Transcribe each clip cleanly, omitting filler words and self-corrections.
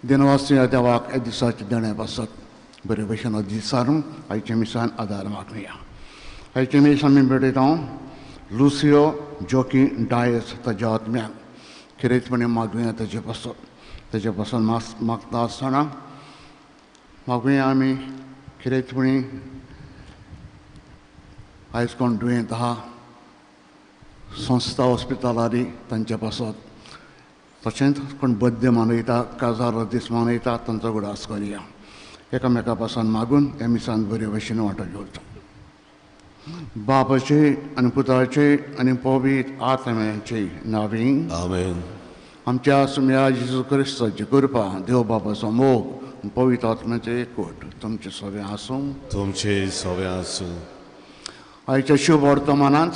दिनवासी देवाक एक दिसाचें देणें पासत बरे भशेन दिसारून आयच्या मिसान आदार मागुया. आयच्या मीस आमी भेटयता लुसियो जोकी डायस ताज्या आत्म्याक खेरीतपणी मागुया. ताजे पासत ताजे पासून मागता आसतना मागुया आमी खेरीतपणी आयज कोण दुयेंत आहा संस्था हॉस्पिटलारी तांचे पासत, तशेंच कोण बड्डे मनयता काजार दीस मनयता तांचो उगडास करुया. एकामेका पासून मागून ह्या मिसान बरे भशेन वांटो घेवचो. बापाचे आनी पुताचे आनी पवित्र आत्म्याचे नांवी आमेन. आमच्या सुम्या जेजू क्रिस्ताची कृपा, देव बाबाचो मोग आनी पवित्र आत्म्याचें एकवट तुमचें सगळें आसूं. तुमचें सगळें आसूं. आयच्या शुभ वर्तमानांत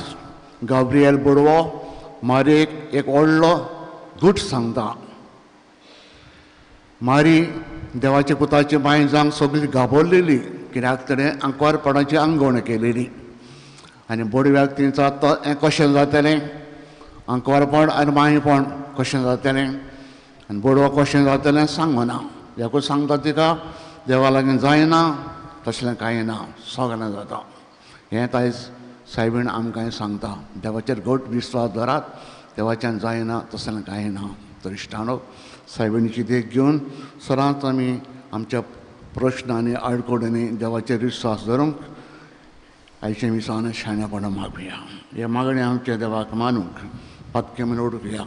गाब्रियल बडवो मारयेक एक व्हडलो गूट सांगता. मारी देवाच्या पुताची बांय जावंक सगळी घाबरलेली कित्याक ताणें आंकवारपणाची आंगवण केलेली आनी बोडव्याक ती जाता हें कशें जातलें, आंकवारपण आनी मायपण कशें जातलें आनी बोडवो कशें जातलें सांगना. एकूच सांगता तिका देवा लागीं जायना तसलें कांय ना, सगळें जाता. हें आयज सायबीण आमकां सांगता. देवाचेर घट विस्वास धरात, देवाच्यान जायना तसलें कांय ना. तर इश्टानो सायबिणीची देख घेवन सदांच आमी आमच्या प्रश्न आनी आडकोड्यांनी देवाचेर विस्वास धरूंक आयच्या मिसान शाणेपणां मागुया. हे मागणें आमच्या देवाक मानूंक पातके म्हणून उडकुया.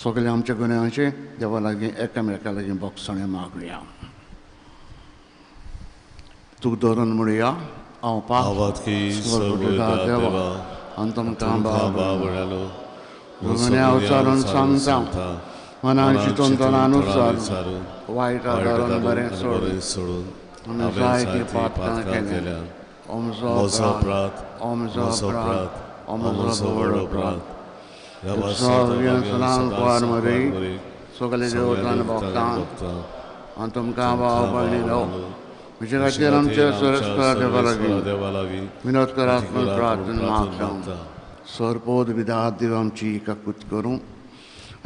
सगळे आमच्या गुन्यांवाचे देवा लागीं एकामेका लागीं बोगसणें मागुया. तूं धरून म्हणुया हांव पाप देवा आनी तुमकां बाबा गुन्यांव उच्चारून सांगता मनान चिंतून तनान उच्चारून वायट आदारून बरें सोडून आमी जायतीं पातकां केल्या. म्हजो अपराध, म्हजो अपराध, म्हजो व्हड अपराध. मरी सगळे देवतान भोगता आनी तुमकां भाव भयणीनो म्हजे खातीर आमच्या सरस्पत देवा लागीं विनोद करात म्हूण प्रार्थना मागता. सरपोद विधात देव आमची काकूत करूं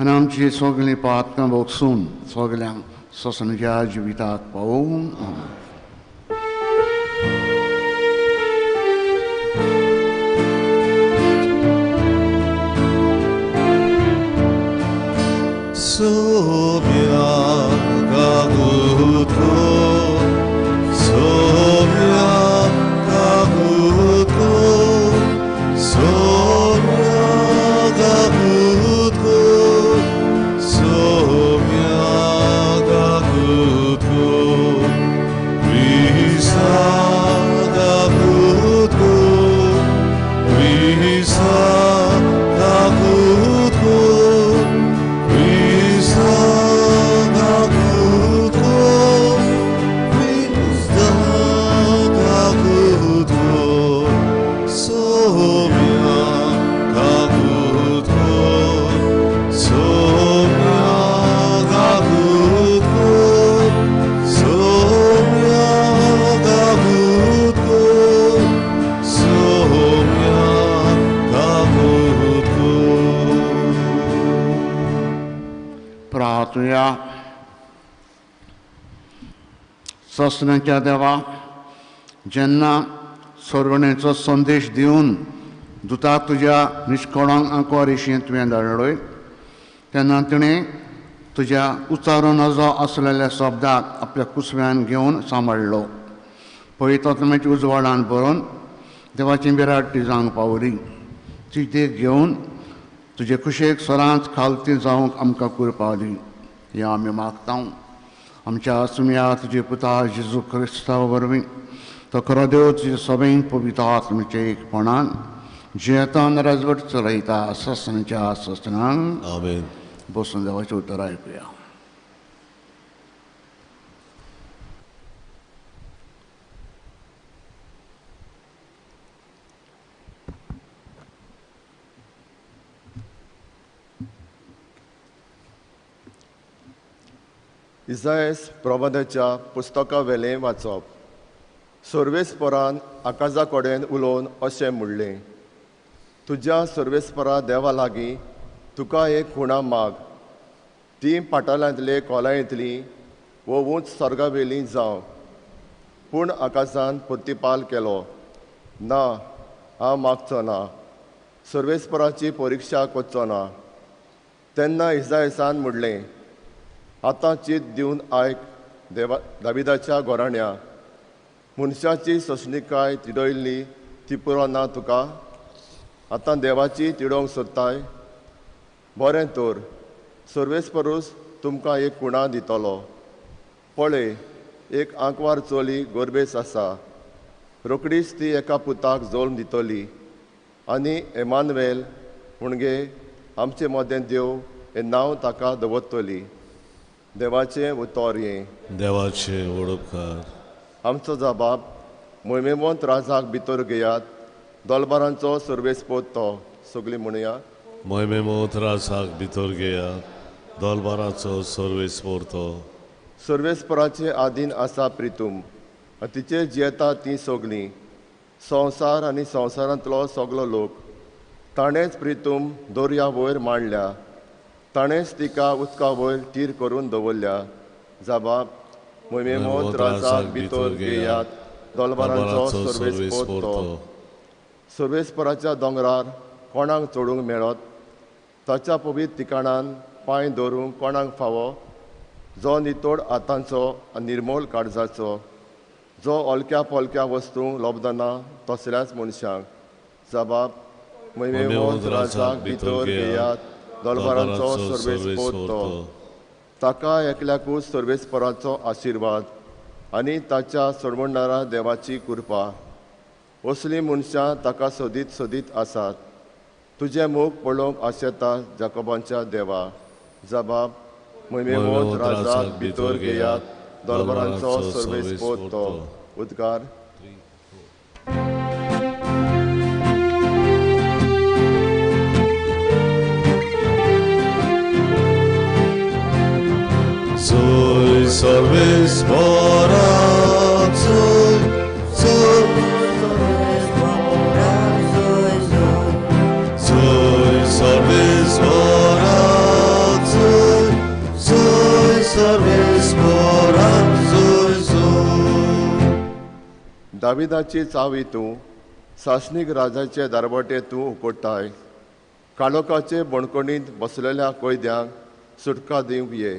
आनी आमची सगळीं पातकां भोगसून सगल्यांक ससनच्या जिविताक पावोवं. ससनाच्या देवा, जेन्ना सर्वणेचो संदेश दिवन दुताक तुज्या निश्कोणांक आंकवार तुवें धाडलोय तेन्ना तिणें तुज्या उच्चारून नजो आसलेल्या शब्दाक आपल्या कुसव्यान घेवन सांबाळ्ळो. पवित्र आत्म्याच्या उजवाडान बरोवन देवाची विराट ती जावंक पावली. ती देख घेवन तुजे खुशेक सदांच खालती जावंक आमकां कृपा दी. हें आमी मागता आमच्या सुमया तुजे पुता जेजू क्रिस्ता वरवीं. तो खरो देव तुजे सगळें पवित्र आत्म्याच्या एकपणान जियेतान राजवट चलयता ससनच्या ससनांक. आमेन. बसून देवाचें उतर आयकुया. इजायस प्रबंधाच्या पुस्तका वेलें वाचप. सर्वेस्परान आकाजा कडेन उलोवन अशें म्हणलें, तुज्या सर्वेस्परा देवा लागीं तुका एक खुणा माग, ती पाटालांतले कोलायेंतली वो उंच स्वर्गावेली जावं. पूण आकाशान प्रतिपाल केलो, ना, हांव मागचो ना, सर्वेस्पराची परिक्षा करचो ना. तेन्ना इजायसान म्हणलें, आतां चीत दिवन आयक देवा दाविदाच्या घराण्या, मनशाची सोंसणीकाय तिडयल्ली ती पुरो ना तुका, आतां देवाची तिडोवंक सोदताय? बरें तर, सर्वेस्परूच तुमकां एक खुणा दितलो. पळय, एक आंकवार चली गोरबेस आसा, रोखडीच ती एका पुताक जल्म दितली आनी एमानुएल म्हणजे आमचे मदें देव हें नांव ताका दवरतली. देवाचें उतर हें. देवाचें वडपकार. आमचो जबाब मोहिमेवंत राजाक भितर घेयात, दोलबारांचो सर्वेस्पोत तो. सगळीं म्हणया, मोहिमेवंत राजाक भितर घेयात, दोलबाराचो सर्वेस्पोर तो. सर्वेस्पराचे आदीन आसा प्रितूम, तिचे जियेता तीं सगळीं, संवसार आनी संवसारांतलो सगलो लोक. ताणेंच प्रितूम दर्या वयर मांडल्या, ताणेंच तिका उदका वयर तीर करून दवरल्या. जबाब मोहिमेवंत राजाक भितर घेयात, दोलबारांचो सर्वेस्पोर तो. सर्वेस्पराच्या दोंगरार कोणाक चडूंक मेळत? ताच्या पवित्र ठिकाणान पांय दवरूंक कोणाक फावो? जो नितोड हातांचो आनी निर्मोल काळजाचो, जो ओलक्या पोलक्या वस्तूंक लोबदना तसल्याच मनशांक. जबाब मोहिमेवंत राजाक भितर घेयात, दोलबारांचो सर्वेस्पोर तो. ताका एकल्याकूच सर्वेस्पराचो आशिर्वाद आनी ताच्या सोडवणदारा देवाची कृपा. असलीं मनशां ताका सोदीत सोदीत आसात, तुजें मुख पळोवंक आशेता जाकोबांच्या देवा. जबाब मोहिमेवंत राजाक भितर घेयात, दोलबारांचो सर्वेस्पोर तो. उद्गार. Soy सर्वेस्परा, soy, soy, soy सर्वेस्परा, soy, soy सर्वेस्परा, soy, soy. दाविदाची चावी तूं सासणीक राजाचे दारवटे तूं उकोडटाय, काळोखाचे बणकणींत बसलेल्या कैद्यांक सुटका दिवंक ये.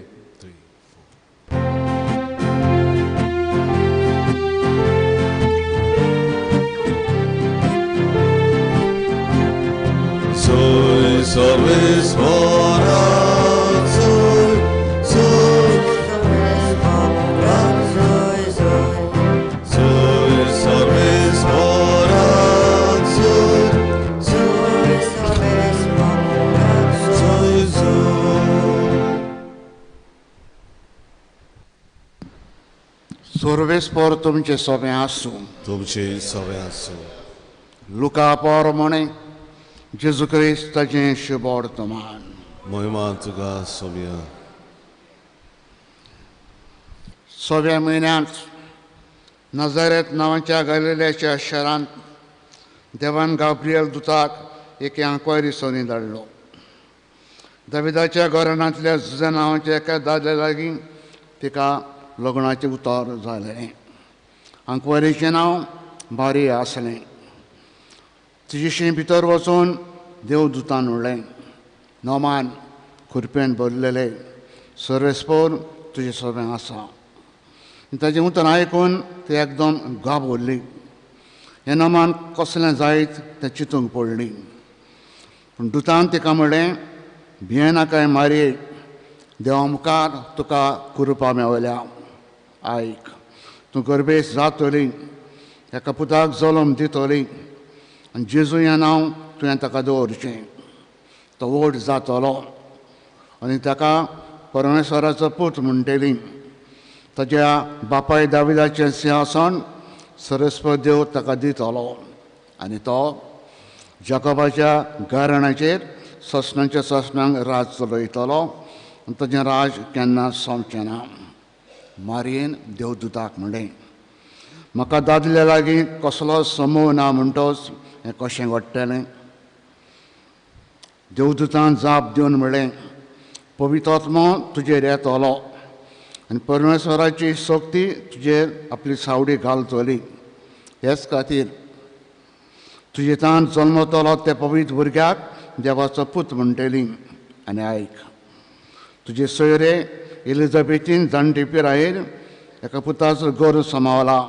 Soy सर्वेस्परा, soy, soy, soy सर्वेस्परा, soy, soy, soy. सर्वेस्पर तुमचे सोबें आसूं. तुमचे सोबें आसूं. लुका प्रमाणे जेजू क्रिस्ताचें शुभवर्तमान. महिमा तुका सोबया. सव्या म्हयन्यांत नजारेत नांवाच्या गालिलेच्या शारांत देवान गाब्रियल दुताक एके आंकवारी सोनी धाडलो. दाविदाच्या घराण्यांतल्या जुझा नांवाच्या एका दादल्या लागीं तिका लग्नाचें उतर जालें. आंकवारीचें नांव मारिया आसलें. तिजेशी भितर वचून देवदूतान म्हणलें, नोमान खुरपेन भरलेले सर्वेस्पोर तुजें सोबें आसा. ताजें उतर आयकून ती एकदम घाबरली. हें नोमान कसलें जायत तें चिंतूंक पडली. पूण दुतान तिका म्हणलें, भियेनाकाय मारये, देवा मुखार तुका कृपा मेवल्या. आयक, तूं गर्भेस जातली, एका पुताक जल्म दितली आनी जेजू हें नांव तुवें ताका दवरचें. तो व्हड जातलो आनी ताका परमेश्वराचो पूत म्हणटली. ताज्या बापाय दाविदाचें सिंहासन सरस्पत देव ताका दितलो आनी तो जाकोबाच्या घराण्याचेर ससनाच्या ससनांक राज चलयतलो आनी ताजें राज केन्ना सोंपचें ना. मारयेन देवदूताक म्हणलें, म्हाका दादल्या लागीं कसलो समूह ना म्हणटोच हें कशें घडटलें? देवदूतान जाप दिवन म्हणलें, पवित्रात्मो तुजेर येतलो आनी परमेश्वराची शक्ती तुजेर आपली सावडी घालतली. हेच खातीर तुजे तान जल्मतलो त्या पवित्र भुरग्याक देवाचो पूत म्हणटली. आनी आयक, तुजे सोयरे एलिझाबेथीन जाणटे पिरायेर एका पुताचो गर्व समावला.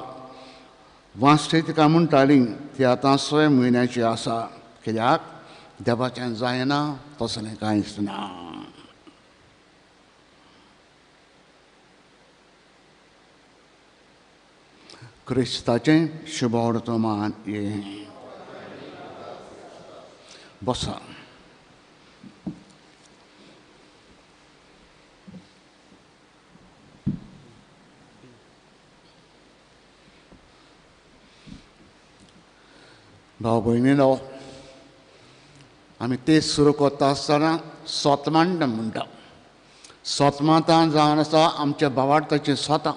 वांश्टी तिका म्हणटाली, ती आतां 6 म्हयन्याची आसा. कित्याक देवाच्यान जायना तसलें कांयच ना. क्रिस्ताचें शुभवर्तमान हें. बसा. भाव भयणीनो, आमी तेच सुरू करता आसतना सोतमांड म्हणटा. सोतमांतां जावन आसा आमच्या भावार्थाचीं सोतां.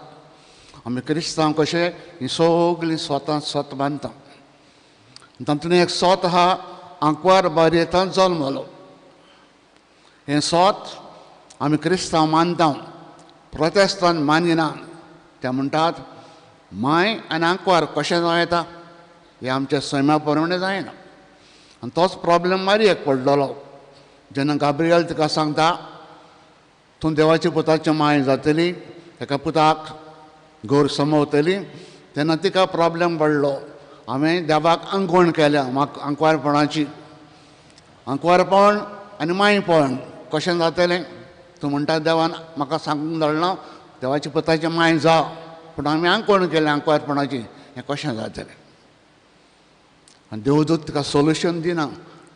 आमी क्रिस्तांव कशे हीं सगळीं सोतां सोत बांदता. तातूंत एक सोत आहा आंकवार बारयेंत जल्मलो. हें सोत आमी क्रिस्तांव मानता, प्रोटेस्तान मानिना. ते म्हणटात माय आनी आंकवार कशें जावं येता, हें आमच्या सैमा प्रमाणें जायना. आनी तोच प्रोब्लम मारयेक पडलेलो. जेन्ना गाब्रियल तिका सांगता, तूं देवाच्या पुताची माय जातली, एका पुताक गोर समवतली, तेन्ना तिका प्रोब्लम पडलो. हांवें देवाक आंकवण केल्या, म्हाका आंकवारपणाची. आंकवारपण आनी मायपण कशें जातलें? तूं म्हणटा देवान म्हाका सांगूंक धाडलां देवाच्या पुताची माय जा, पूण हांवें आंकवण केलें आंकवारपणाची, हें कशें जातलें? आनी देवदूत तिका सोल्युशन दिना.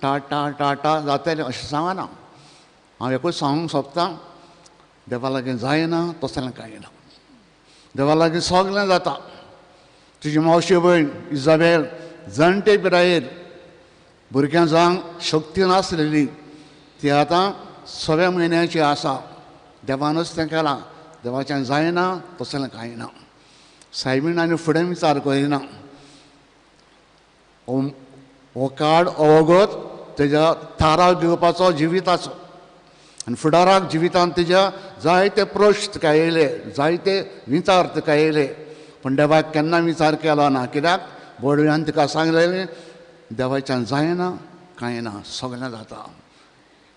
टा टा टा टा जातलें अशें सांगना. हांव एकूच सांगूंक सोदतां, देवा लागीं जायना तसलें कांय ना. देवा लागीं सगळें जाता. तुजी मावशी भयण इजाबेल जाणटे पिरायेर भुरग्यां जावंक शक्ती नासलेली, ती आतां 6 म्हयन्याची आसा. देवानूच तें केलां. देवाच्यान जायना तसलें कांय ना. सायबीण आनी फुडें विचार करिना. हो काळ अवगत तेज्या थाराव घेवपाचो जिविताचो आनी फुडाराक जिवितांत तेज्या जायते प्रश्न तिका येयले, जायते विचार तिका येयले, पूण देवाक केन्ना विचार केलो ना. कित्याक बोडव्यान तिका सांगलेलें देवाच्यान जायना कांय ना, सगळें जाता.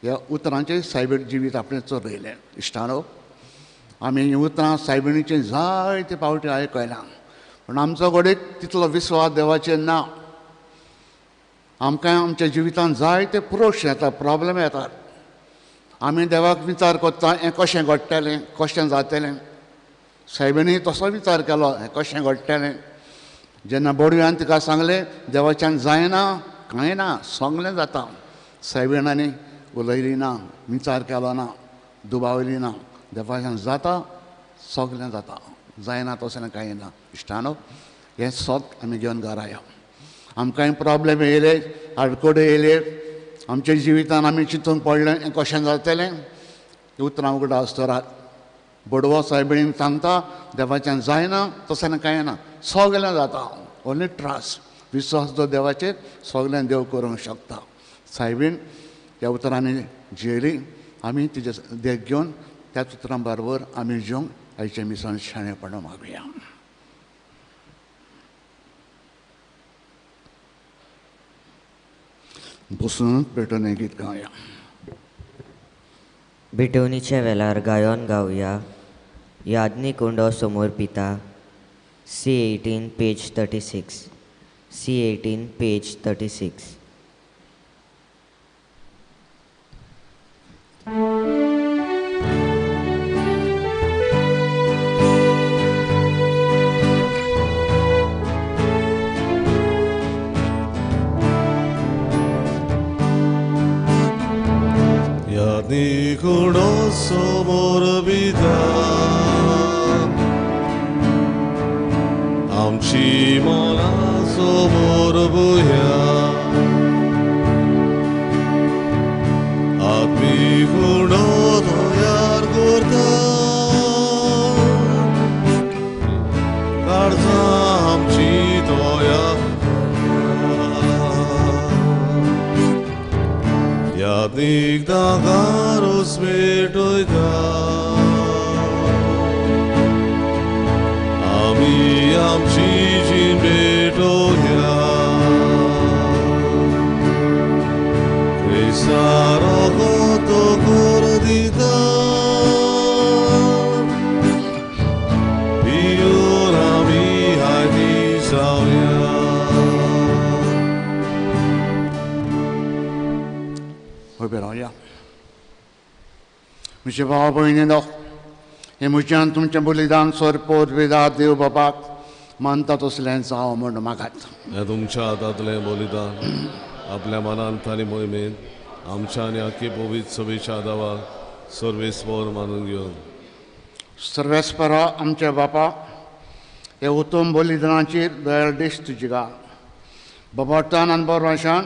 ह्या उतरांचेर सायबीण जिवीत आपणें चलयलें. इश्टानो, आमी हीं उतरां सायबिणीचीं जायते फावटी आयकलां, पूण आमचो घडये तितलो विस्वास देवाचेर ना. आमकां आमच्या जिवितांत जायते प्रश्न येतात, प्रोब्लम येतात. आमी देवाक विचार करता, हें कशें घडटलें, कशें जातलें. सायबिणी तसो विचार केलो, हें कशें घडटलें. जेन्ना बोडव्यान तिका सांगलें देवाच्यान जायना कांय ना, सगळें जाता, सायबिणांनी उलयली ना, विचार केलो ना, दुबावली ना. देवाच्यान जाता, सगळें जाता, जायना तसलें कांय ना. इश्टानो, हें सत आमी घेवन घरा या. आमकांय प्रोब्लम येयले, आडखळी येयले आमच्या जिवितान, आमी चिंतूंक पडलें हें कशें जातलें. उतरां उगडास दवरात. बडवो सायबिणीन सांगता देवाच्यान जायना तसलें कांय ना, सगळें जाता. ओन्ली ट्रस्ट, विस्वास जो देवाचेर, सगळें देव करूंक शकता. सायबीण ह्या उतरांनी जियेली. आमी तिजे देख घेवन त्याच उतरां बरोबर आमी जिवंक आयचें मिसान शाणेपणां मागुया. बसून पेटोवन गीत गावया. भेटवणीच्या वेळार गायन गावया. यादनी कुंडो समोर पिता. C18 page 36. C18 page 36. यादनी समोर बिता आमची मना समोर बुया आत्मी गुणो तयार करता काळजां आमची तयार यादनीक दागारोस पेटयता आमी आमची जीण भेटोया क्रिस्ता रगत कर दिता पिवन आमी हायती जावया. उबे रावया. म्हजे भाव भयणीनो, हें म्हज्यान तुमचें बलिदान सोरपोत वेदा देव बापाक मानता तसलें जावं म्हूण मागात. हें तुमच्या हातांतलें बलिदान आपल्या मनांत आनी मोहिमेंत आमच्या आनी आख्खी पवित्र सभेच्या दावाक सर्वेस्पर मानून घेवन सर्वेस्परा आमच्या बापा, हे उत्तम बलिदानाचेर दयाळ दिश्ट तुजी घाल. बाबाटान आनी बरवाशान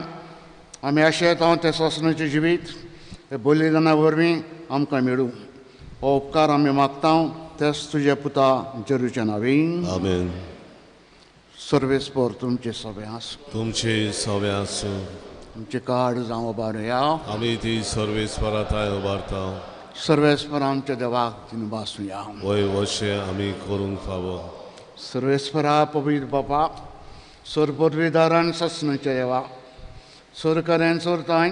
आमी आशेत हांव तें सोसनाचें जिवीत हे बलिदाना वरवीं आमकां मेळूं. हो उपकार आमी मागता तेच तुज्या पुता जेरूच्या नांवीन. आमेन. सर्वेस्पर तुमचे सगळे आसूं. तुमचे सगळे आसूं. तुमचे कार्ड जावं उबारुया. आमी ती सर्वेस्परा थांय उबारता. सर्वेस्पर आमच्या देवाक तिनू बासुया. वय वशें आमी करूंक फावो. सर्वेस्परा पवित्र बापा, सरपदवीदारान सासणाच्या देवा, सरकारान सरताय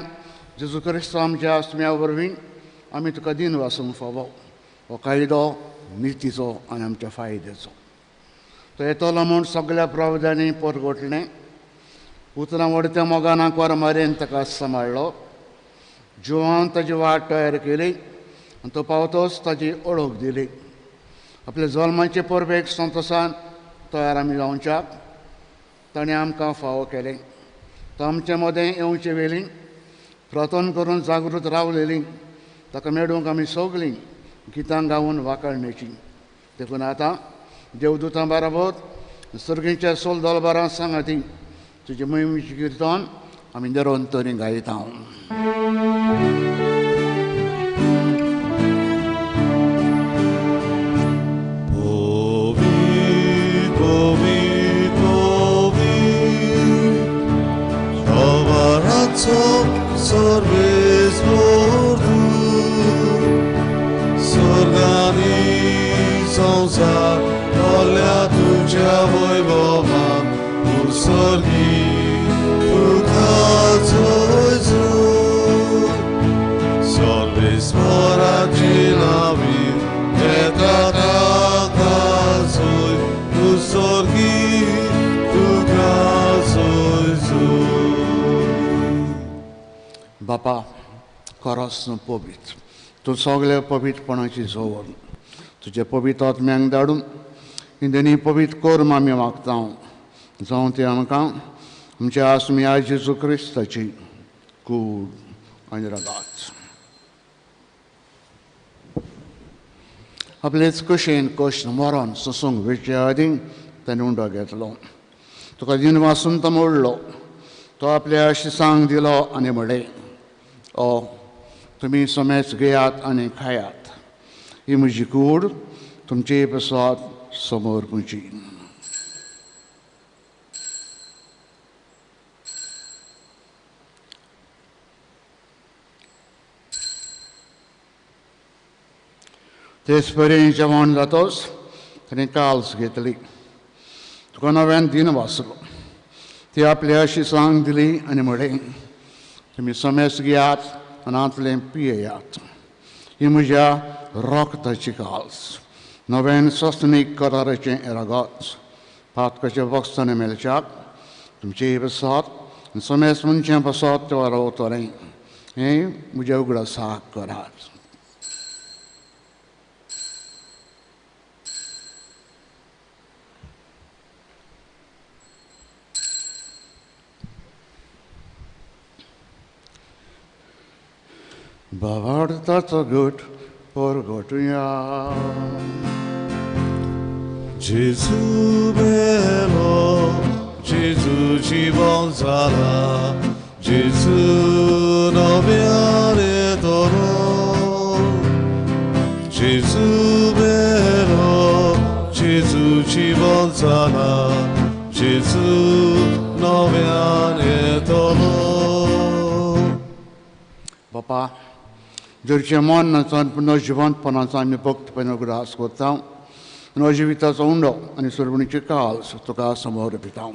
जेजू क्रिस्त आमच्या आसम्या वरवीं आमी तुका दिन वासूंक फावो. हो कायदो नितीचो आनी आमच्या फायद्याचो. तो येतलो म्हूण सगळ्या प्रवधांनी परगटलें. उतरां वडत्या मोगान आंकवार मारेन ताका सांबाळ्ळो. जिवान ताजी वाट तयार केली आनी तो पावतोच ताजी ओळख दिली. आपल्या जल्माचे परबेक संतोसान तयार आमी जावच्याक ताणें आमकां फावो केलें. तो आमचे मदें येवचे वेली प्रार्थना करून जागृत रावलेली ताका मेळूंक आमी सगळीं गितां गावन वाकाळण्याची. देखून आतां देवदूतां बाराबर सर्गीच्या सोल दलबारां सांगाती तुजे मोहिमेचें किर्तन आमी निरंतरी गायता. सर्वेस्पर स्वर्गानी संवसार भरल्या तुज्या वैभवान तूं स्वर्गी तुका जय. सर्वेस्पराची नांवीन येता ताका जय तूं स्वर्गी तुका जय. बापा, खरोच न्हू पवित्र, तूं सगळ्या पवित्रपणाची जोवर तुजे पवित्र आत्म्यांक धाडून इंदनी पवित्र कर आमी मागता. जावं ती आमकां आमच्या आसम्या जेजू क्रिस्ताची कूड आनी रगात. आपलेच कशेन कश्ट मरण सोसूंक वेचे आदीं ताणें उंडो घेतलो. तुका दिन वासून तो मोडलो. तो आपल्या शिसांक दिलो आनी म्हणलें, ओ तुमी समेच घेयात आनी खायात. ही म्हजी कूड तुमचे प्रसाद समोर पुची. तेच परी जेवण जातोच ताणें काल्स घेतली. तुका नव्यान दिन वाचलो. ती आपल्या शिसांक दिली आनी म्हणलें, तुमी समेस घेयात आनी हांतलें पियेयात. ही म्हज्या रक्ताची काल्स, नव्यान सस्नीक कराराचें रगत. पातकाच्या बक्षाने मेळच्याक तुमचें प्रसाद आनी समेस मनशां प्रसाद ते रावतलें. हें म्हज्या उगडासाक करात. भावार्थाचो गट परगटुया. जेजू मेलो, जेजू जिवन जाला, जेजू नव्यान येतलो. जेजू मेलो, जेजू जिवन जाला, जेजू नव्यान येतलो. बापा, जरचें मन नाचान पुनः जिवंतपणाचो आमी भक्तपणान उगडास करता, नवजिविताचो उंडो आनी सर्वणीची काल तुका समर्पिता.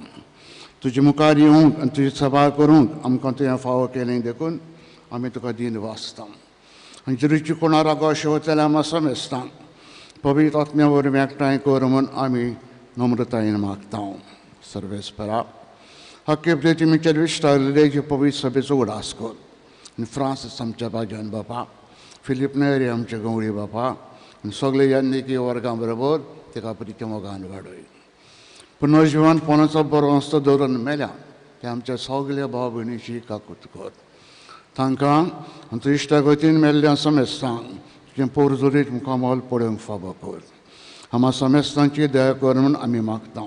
तुजे मुखार येवंक आनी तुजी सभा करूंक आमकां तुवें फावो केलें देखून आमी तुका दीन वाचता. आनी जेरूची कोणा रागो शेवतल्या आमकां समेस्ता पवित्र आत्म्या वरवीं एकठांय कर म्हूण आमी नम्रतायेन मागता. सर्वेस्परा, हक्के प्रेतिमेचेर विश्टारलेली पवित्र सभेचो उगडास कर आनी फ्रांसीस आमच्या भाग्यान बापा, फिलीप नेरी आमचे गंवळी बापा आनी सगळे याज्ञिकी वर्गां बरोबर ताका प्रिती मोगान वाडय. पुनर्जिवन पणाचो बरो अंस्तो दवरून मेल्या ते आमच्या सगल्या भाव भयणीची काकूत कर. तांकां आनी तुज्या इश्टागतीन मेल्ल्या समेस्तांक तुजें पोरजोरीत मुखामोल पळोवंक फावो कर. आमा समेस्तांची दया कर म्हूण आमी मागता.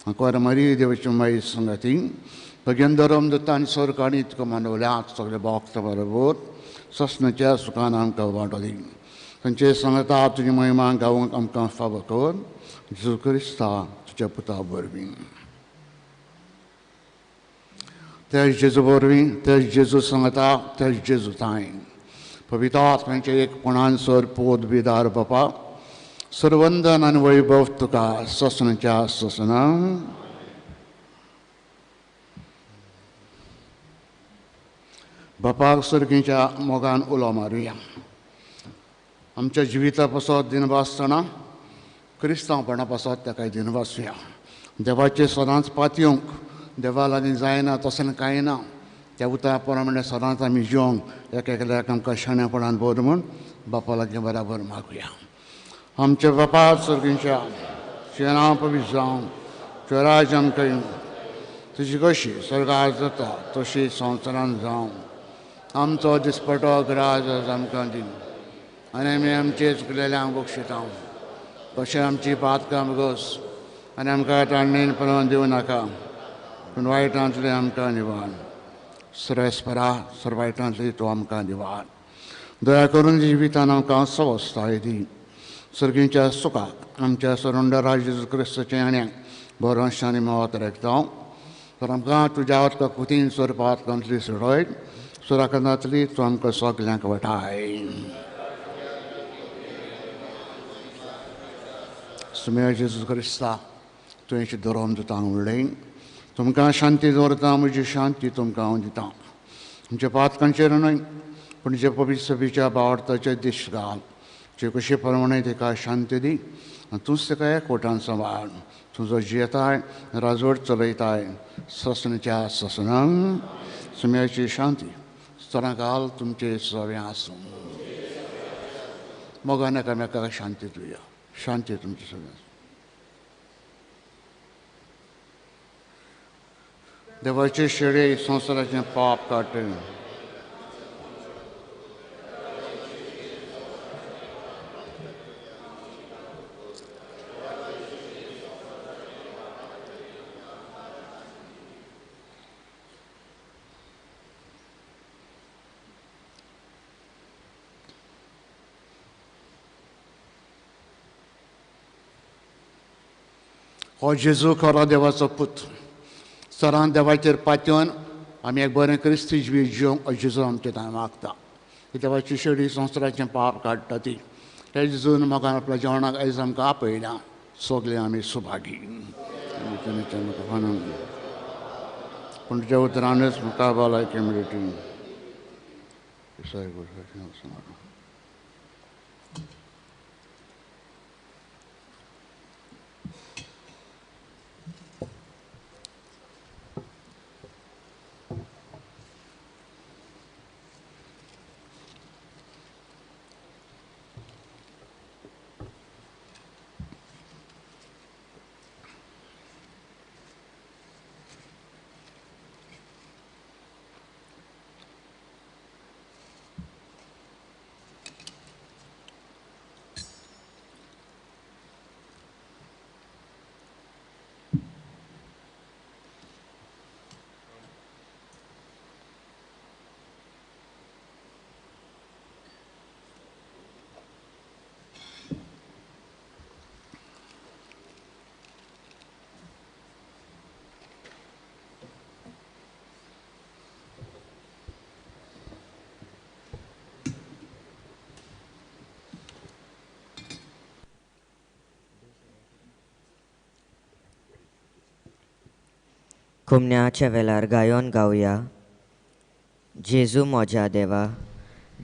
आंकवार मारी देवाची माई संगाती भगेन धरम दत्ता आनी सरकारी तुका मानवल्यात सगळे भक्त बरोबर ससनाच्या सुखान आमकां वांटो दी. तांचे सांगता तुजी महिमा गावंक आमकां फावो कर. जेजू क्रिस्ता तुज्या पुता वरवीं. त्याच जेजू वरवीं, त्याच जेजू सांगता, त्याच जेजू तांय पवित्र आत्म्याचे एकपणान सर पोत बिदार बापा सर्वंदन आनी वैभव तुका ससनाच्या ससना. बापाक सर्गीच्या मोगान उलो मारुया. आमच्या जिविता पासत दिनवासतना क्रिस्तांवपणा पासत ताका दिनवासुया. देवाचे सदांच पातयेवंक देवा लागीं जायना तशें कांय ना, त्या उतरा प्रमाणे सदांच आमी जिवंक एक एकल्याक आमकां शाणेपणान भर म्हूण बापा लागीं बराबर मागुया. आमच्या बापा सर्गीच्या तुजें नांव पवित्र जावं, तुजें राज्य आमकां येवं, तुजी कशी स्वर्गार जाता तशी संवसारांत जावं. आमचो दिसपटो ग्रास आज आमकां दी आनी आमी आमचे चुकलेल्यांक बक्षिता तशें आमची पातकां गोस आनी आमकां ताणेन पळोवन दिवं नाका, पूण वायटांतलें आमकां निवार. सर्वेस्परा, सर्व वायटांतली तूं आमकां निवार. दया करून जिवितान आमकां सवस्ताय दी. सर्गीच्या सुखाक आमच्या सरुंडा जेजू क्रिस्ताचें आण्याक बरो आनी मोत रेखता तर आमकां तुज्या कुतीन सोरपातकांतली सोडय, सुराकनातली तूं आमकां सगल्यांक वठाय. सुमेर जेजू क्रिस्ता, तुवें धरोम दिता म्हणलें, तुमकां शांती दवरता, म्हजी शांती तुमकां हांव दितां. तुमच्या पातकांचेर न्हय पूण जे पवित्र सभेच्या भावार्थाचे दीस घाल, जे कशे प्रमाणे ताका शांती दी आनी तूंच ताका एकवटान सांबाळ. तुजो जियेताय राजवट चलयताय ससनाच्या ससनांक. सुम्याची शांती सदांकाल तुमचे सवें आसूं. मोगान एकामेकाक शांती दिवया. शांती तुमचे सगळें आसूं. देवाचे शेडे संवसाराचें पाप काडटलें. हो जेजू खरो देवाचो पूत. सरान देवाचेर पातयेवन आमी एक बरें क्रिस्ती जिवीत जिवंक जेजू आमचे थंय मागता. देवाची शेडी संवसाराचें पाप काडटा ती त्या जेजून म्हाका आपल्या जेवणाक आयज आमकां आपयला. सगळे आमी सुभागी. पूण तुज्या उतरानच म्हाका भलायकी मेळटी. खुमण्याच्या वेळार गायोन गावया जेजू म्हज्या देवा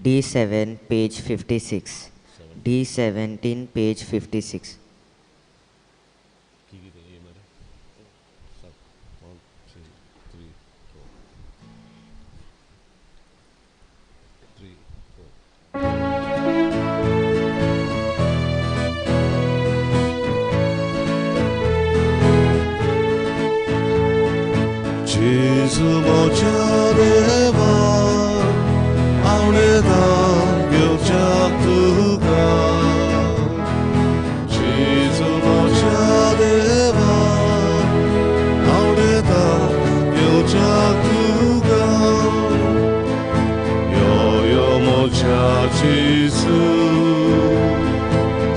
D7 page 56 D17 page 56. 1, 2, 3, 4. Gesù moja deva, auneda gilchak tuka. Gesù moja deva, auneda gilchak tuka. Yo yo moja Gesù,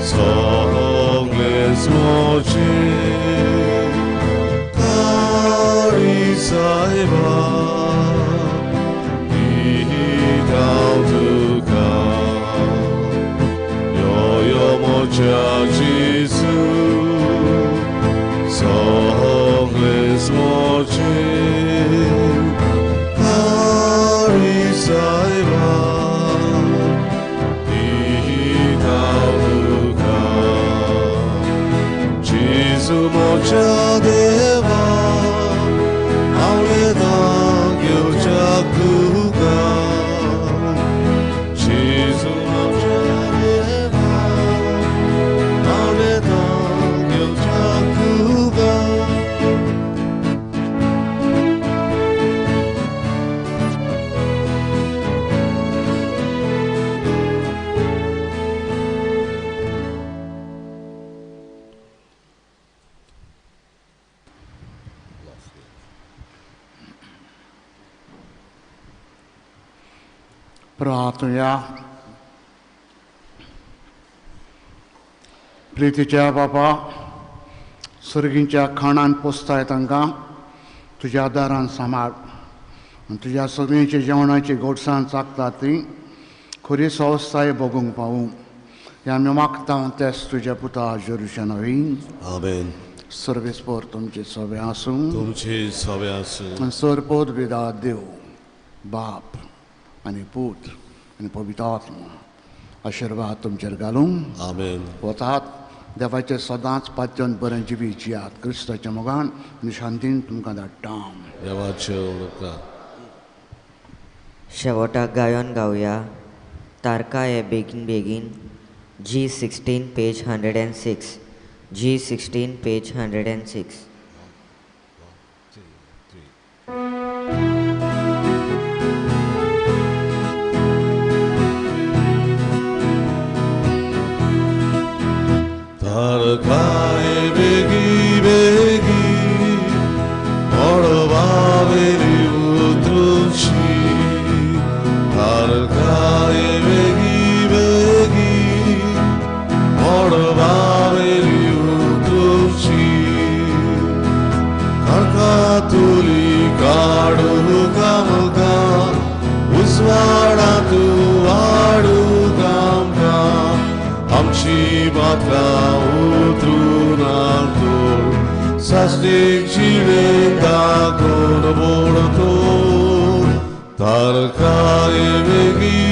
sogles moje. Saiba, ditaw tuka, yo yo moja Jesu, sogles moje, kari saiba, ditaw tuka, Jesu moja deva. प्रार्थुया. प्रितीच्या बापा, सर्गींच्या खाणान पोसताय तांकां तुज्या दारान सांबाळ आनी तुज्या सगळींच्या जेवणाची गोडसाण चाकता ती खरी संस्थाय भोगूंक पावूं हें आमी मागता तेच तुज्या पुता जेरुशा नवीन. आमेन. सर्वेस्पोर तुमचे सगळे आसूं, तुमचे सगळे आसूं. आनी सरपोत विदा देव बाप आनी पूत आनी पवित्र आत्मा आशिर्वाद तुमचेर घालूं. आमेन. वतात देवाचे सदांच पात्योन बरें जिवीत जियात. क्रिस्ताच्या मोगान आनी शांतीन तुमकां धाडटा. देवाचे उपकार. शेवटाक गायन गावया तारका हे बेगीन बेगीन G16 page 106 G16 page 106. 1, 2, 3. तारकाय बेगी बेगी मळबावेली उतरुची, तारकाय बेगी बेगी मळबावेली उतरुची, तारका तुली काडू कामका उजवाडा तू वाडू कामका, आमची बातकां उतरून तूं साश्टीक जिणें दाखोवन बोडतो, तारकाय बेगी